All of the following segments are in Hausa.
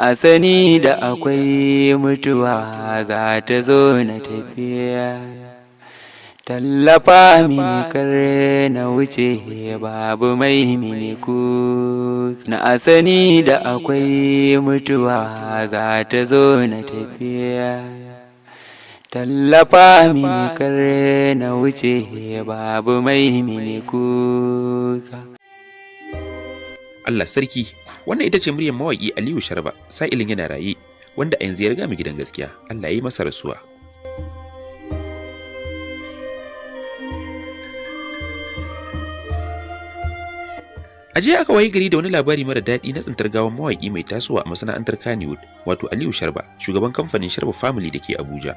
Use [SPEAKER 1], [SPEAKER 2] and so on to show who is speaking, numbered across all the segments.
[SPEAKER 1] A sani da akwai mutuwa za ta zo na tafiya. Tallafa mini kar na wuce babu mai mini ku. Na sani da akwai mutuwa za ta zo na tafiya. Tallafa mini kar na wuce babu mai mini kuka.
[SPEAKER 2] Allah sarki, wannan ita ce muryar mawaƙi Aliyu Sharba, sa'ilin yana raye, wanda a yanzu ya riga mu gidan gaskiya. Allah ya yi masa rasuwa. A jiya aka wayi gari da wani labari mara daɗi na tsintar gawan mawaƙi mai tasowa a masana'antar Kannywood, wato Aliyu Sharba, shugaban kamfanin Sharba Family da ke Abuja.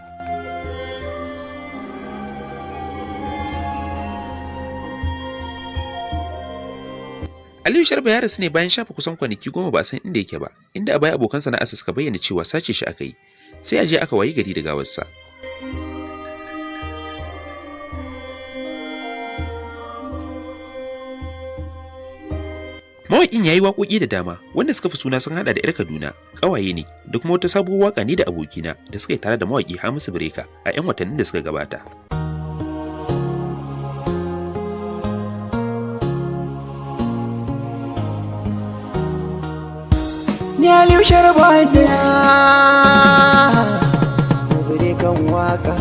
[SPEAKER 2] Aliyu Sharba ya rasu ne bayan shafa kusan kwanaki 10 ba a san inda yake ba, inda a baya abokan sana'arsa suka bayyana cewa sace shi aka yi. Sai a je aka wayi gari da gawarsa. Mawaƙin ya yi waƙoƙi da dama wanda suka fi suna sun haɗa da 'Yar Kaduna, Ƙawaye ne, da kuma wata sabuwar waƙa Ni da Abokina da suka yi tare da mawaƙi Hamisu Breaker a 'yan watannin da suka gabata.
[SPEAKER 1] Ni Aliyu Sharba ne, kan waka.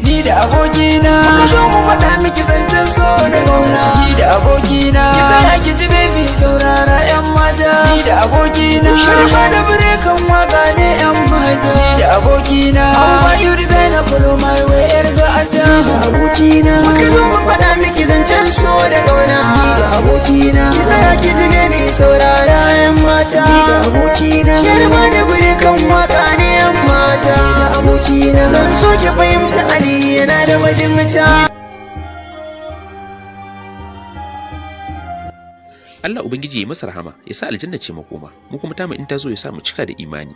[SPEAKER 1] Ni da abokina, muka zo mu faɗa miki zancen so da ƙauna. Ni da abokina, ki tsaya ki ji baby saurara 'yan mata. Ni da abokina, Sharba da kan waka ne 'yan mata. Ni da abokina, amma you design a follow my way 'yar gata.
[SPEAKER 3] Ni da abokina, muka zo mu faɗa miki zancen so da ƙauna. Ni da abokina, ki tsaya ki ji baby saurara 'yan mata. Ni da abokina, Sharba da kan waka ne 'yan mata. Ni da abokina, zan so ki fahimta Ali yana da bajinta.
[SPEAKER 2] Allah Ubangiji ya masa rahama, ya sa aljanna ce makoma, mu kuma tamu in ta zo ya sa mu cika da imani.